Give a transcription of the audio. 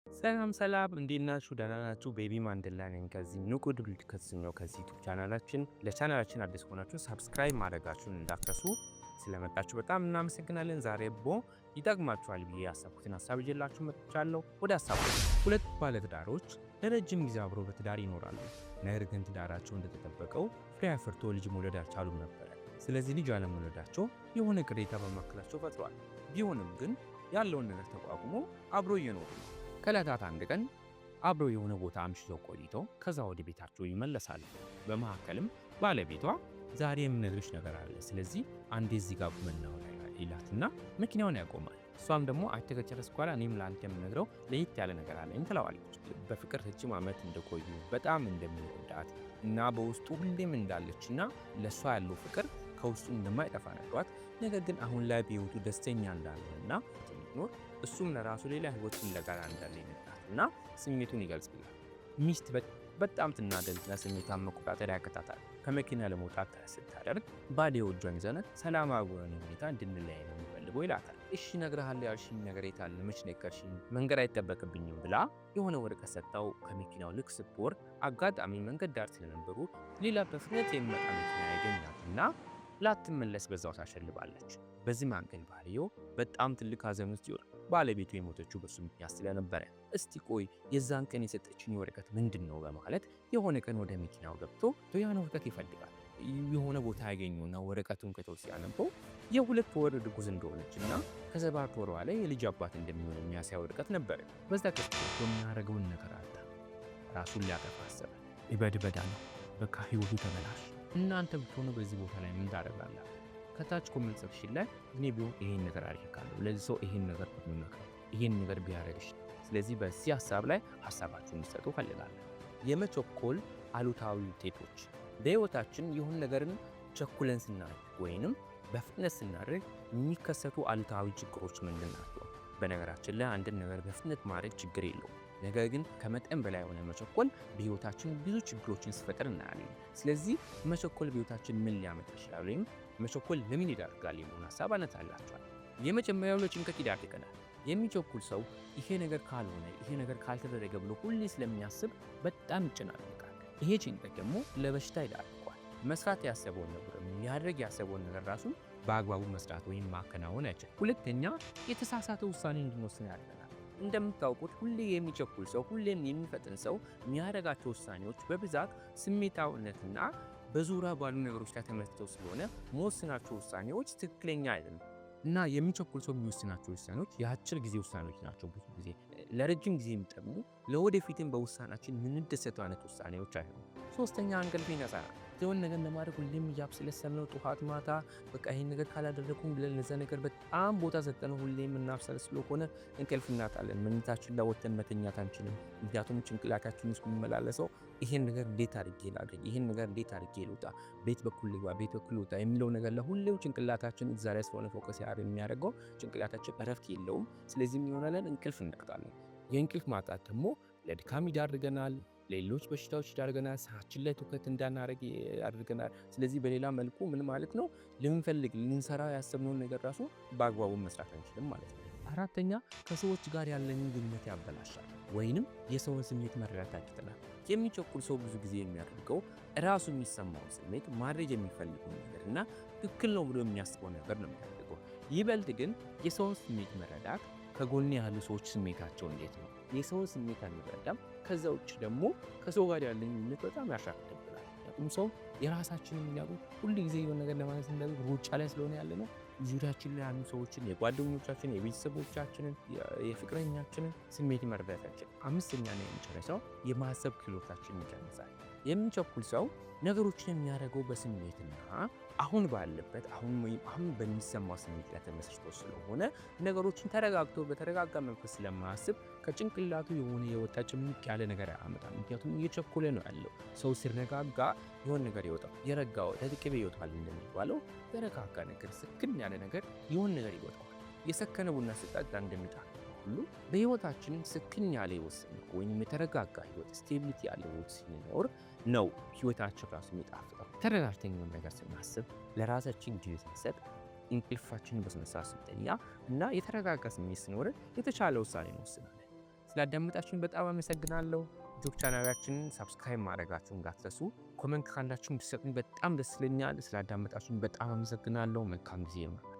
ሰላም ሰላም፣ እንዴት ናችሁ? ደህና ናችሁ? ቤቢ ማንዴላ ነኝ ከዚህ ንቁ ትውልድ ከተሰኘው ከዚህ ዩቲዩብ ቻናላችን። ለቻናላችን አዲስ ከሆናችሁ subscribe ማድረጋችሁን እንዳትረሱ። ስለመጣችሁ በጣም እናመሰግናለን። ዛሬ ቦ ይጠቅማችኋል ብዬ ያሰብኩትን ሀሳብ ይዤላችሁ መጥቻለሁ። ወደ ሀሳቡ። ሁለት ባለትዳሮች ለረጅም ጊዜ አብሮ በትዳር ይኖራሉ። ነገር ግን ትዳራቸው እንደተጠበቀው ፍሬ አፍርቶ ልጅ መውለድ አልቻሉም ነበረ። ስለዚህ ልጅ አለመውለዳቸው የሆነ ቅሬታ በመካከላቸው ፈጥሯል። ቢሆንም ግን ያለውን ነገር ተቋቁሞ አብሮ እየኖሩ ነው። ከዕለታት አንድ ቀን አብረው የሆነ ቦታ አምሽተው ቆይተው ከዛ ወደ ቤታቸው ይመለሳሉ። በመካከልም ባለቤቷ ዛሬ የምነግርሽ ነገር አለ፣ ስለዚህ አንዴ እዚህ ጋር ቁመን እናውራ ይላትና መኪናውን ያቆማል። እሷም ደግሞ አንተ ከጨረስክ በኋላ እኔም ለአንተ የምነግረው ለየት ያለ ነገር አለኝ ትለዋለች። በፍቅር ረጅም ዓመት እንደቆዩ፣ በጣም እንደሚወዳት እና በውስጡ ሁሌም እንዳለችና ለእሷ ያለው ፍቅር ከውስጡ እንደማይጠፋ ነግሯት፣ ነገር ግን አሁን ላይ በህይወቱ ደስተኛ እንዳልሆነና ኖር እሱም ለራሱ ሌላ ህይወት ፍለጋ እንዳለ ይነግራትና ስሜቱን ይገልጽላል። ሚስት በጣም ትናደድና ስሜቷን መቆጣጠር ያቅታታል። ከመኪና ለመውጣት ስታደርግ ባልየው እጇን ይዘነት ሰላማዊ በሆነ ሁኔታ እንድንለያይ ነው የሚፈልገው ይላታል። እሺ እነግርሃለሁ ያልሽኝ ነገር የት አለ? መች ነገርሽኝ? መንገድ አይጠበቅብኝም ብላ የሆነ ወረቀት ሰጥታው ከመኪናው ልክ ስትወርድ አጋጣሚ መንገድ ዳር ስለነበሩ ሌላ በፍጥነት የሚመጣ መኪና ያገኛትና ላትመለስ በዛው ታሸልባለች። በዚህ መካከል ባልየው በጣም ትልቅ ሀዘን ውስጥ ይወድቃል። ባለቤቱ የሞተችው በሱ ምክንያት ስለነበረ፣ እስቲ ቆይ የዛን ቀን የሰጠችኝ ወረቀት ምንድን ነው በማለት የሆነ ቀን ወደ መኪናው ገብቶ ያን ወረቀት ይፈልጋል። የሆነ ቦታ ያገኘውና ወረቀቱን ከተው ሲያነበው የ2 ወር እርጉዝ እንደሆነች እና ከ7 ወሯ ላይ የልጅ አባት እንደሚሆን የሚያሳይ ወረቀት ነበር። በዛ ቀን የሚያደርገውን ነገር አጣ። ራሱን ሊያጠፋ አሰበ። እበድ በዳ ነው። በቃ ህይወቱ ተበላሽ። እናንተ ብትሆኑ በዚህ ቦታ ላይ ምን ታደርጋላችሁ? ከታች comment section ላይ እኔ ቢሆን ይሄን ነገር አደርጋለሁ፣ ለዚህ ሰው ይሄን ነገር ብመክረው፣ ይሄን ነገር ቢያደርግሽ። ስለዚህ በዚህ ሀሳብ ላይ ሀሳባችሁን እንዲሰጡ እፈልጋለሁ። የመቸኮል አሉታዊ ውጤቶች። በህይወታችን የሆነ ነገርን ቸኩለን ስናደርግ ወይንም በፍጥነት ስናደርግ የሚከሰቱ አሉታዊ ችግሮች ምንድን ናቸው? በነገራችን ላይ አንድን ነገር በፍጥነት ማድረግ ችግር የለውም። ነገር ግን ከመጠን በላይ የሆነ መቸኮል በህይወታችን ብዙ ችግሮችን ሲፈጥር እናያለን። ስለዚህ መቸኮል በህይወታችን ምን ሊያመጣ ይችላል ወይም መቸኮል ለምን ይዳርጋል የሚለውን ሀሳብ አነሳላችኋለሁ። የመጀመሪያው ለጭንቀት ይዳርገናል። የሚቸኩል ሰው ይሄ ነገር ካልሆነ፣ ይሄ ነገር ካልተደረገ ብሎ ሁሌ ስለሚያስብ በጣም ይጨናነቃል። ይሄ ጭንቀት ደግሞ ለበሽታ ይዳርገዋል። መስራት ያሰበውን ነገር፣ ሊያደርግ ያሰበውን ነገር ራሱ በአግባቡ መስራት ወይም ማከናወን አይችልም። ሁለተኛ፣ የተሳሳተ ውሳኔ እንድንወስን ያደርገናል። እንደምታውቁት ሁሌ የሚቸኩል ሰው፣ ሁሌም የሚፈጥን ሰው የሚያደርጋቸው ውሳኔዎች በብዛት ስሜታዊነትና በዙሪያ ባሉ ነገሮች ላይ ተመስርተው ስለሆነ መወስናቸው ውሳኔዎች ትክክለኛ አይደለም። እና የሚቸኩል ሰው የሚወስናቸው ውሳኔዎች የአጭር ጊዜ ውሳኔዎች ናቸው። ብዙ ጊዜ ለረጅም ጊዜ የሚጠቅሙ፣ ለወደፊትም በውሳናችን የምንደሰተው አይነት ውሳኔዎች አይሆኑም። ሶስተኛ፣ እንቅልፍ ይነሳናል። የሆነ ነገር ለማድረግ ሁሌም እያብሰለሰልነው ጠዋት ማታ በቃ ይሄን ነገር ካላደረኩም ብለን ለዛ ነገር በጣም ቦታ ሰጠነው ሁሌም የምናብሰለስለው ከሆነ እንቅልፍ እናጣለን። መኝታችን ላይ ወጥተን መተኛት አንችልም። ምክንያቱም ጭንቅላታችን ውስጥ የሚመላለሰው ይሄን ነገር እንዴት አድርጌ ላድርግ፣ ይሄን ነገር እንዴት አድርጌ ልውጣ፣ ቤት በኩል ልግባ፣ ቤት በኩል ልውጣ የሚለው ነገር ለሁሌው ጭንቅላታችን እዛ ላይ ስለሆነ focus የሚያደርገው ጭንቅላታችን እረፍት የለውም። ስለዚህ ምን ይሆናል? እንቅልፍ እናጣለን። የእንቅልፍ ማጣት ደግሞ ለድካም ይዳርገናል፣ ለሌሎች በሽታዎች ይዳርገናል፣ ስራችን ላይ ትኩረት እንዳናደርግ ያደርገናል። ስለዚህ በሌላ መልኩ ምን ማለት ነው? ልንፈልግ ልንሰራ ያሰብነውን ነገር ራሱ በአግባቡ መስራት አንችልም ማለት ነው። አራተኛ፣ ከሰዎች ጋር ያለንን ግንኙነት ያበላሻል ወይንም የሰውን ስሜት መረዳት ያቅተናል። የሚቸኩል ሰው ብዙ ጊዜ የሚያደርገው ራሱ የሚሰማውን ስሜት፣ ማድረግ የሚፈልገውን ነገር እና ትክክል ነው ብሎ የሚያስበው ነገር ነው የሚያደርገው። ይበልጥ ግን የሰውን ስሜት መረዳት፣ ከጎን ያሉ ሰዎች ስሜታቸው እንዴት ነው? የሰውን ስሜት አንረዳም። ከዛ ውጭ ደግሞ ከሰው ጋር ያለን ግንኙነት በጣም ያሻክርብናል። ምክንያቱም ሰው የራሳችንን እያሉ ሁል ጊዜ የሆነ ነገር ለማለት እንዳሉ ሩጫ ላይ ስለሆነ ያለ ነው፣ ዙሪያችን ላይ ያሉ ሰዎችን፣ የጓደኞቻችንን፣ የቤተሰቦቻችንን፣ የፍቅረኛችንን ስሜት መረዳታችን። አምስተኛ ነው የመጨረሻው፣ የማሰብ ክህሎታችንን ይቀንሳል። የሚቸኩል ሰው ነገሮችን የሚያደርገው በስሜትና አሁን ባለበት አሁን ወይም አሁን በሚሰማው ስሜት ላይ ተመስርቶ ስለሆነ ነገሮችን ተረጋግቶ በተረጋጋ መንፈስ ስለማያስብ ከጭንቅላቱ የሆነ የወጣ ጭምቅ ያለ ነገር አያመጣም። ምክንያቱም እየቸኮለ ነው ያለው። ሰው ሲረጋጋ የሆነ ነገር ይወጣል። የረጋ ወተት ቅቤ ይወጣል እንደሚባለው የተረጋጋ ነገር፣ ስክን ያለ ነገር የሆነ ነገር ይወጣዋል። የሰከነ ቡና ስጠጣ እንደሚጣፍጥ ሁሉ በህይወታችን ስክን ያለ ህይወት ስንኖር ወይም የተረጋጋ ህይወት፣ stability ያለው ህይወት ሲኖር ነው ህይወታችን ራሱ የሚጣፍጠው። ተረጋግተን የሆነ ነገር ስናስብ፣ ለራሳችን ጊዜ ስንሰጥ፣ እንቅልፋችንን በስነ ስርዓት ስንተኛ እና የተረጋጋ ስሜት ሲኖረን የተሻለ ውሳኔ እንወስናለን። ስላዳመጣችሁን በጣም አመሰግናለሁ። YouTube ቻናላችንን subscribe ማድረጋችሁን እንዳትረሱ። Comment ካላችሁን ብትሰጡኝ በጣም ደስ ይለኛል። ስላዳመጣችሁን በጣም አመሰግናለሁ። መልካም ጊዜ ነው።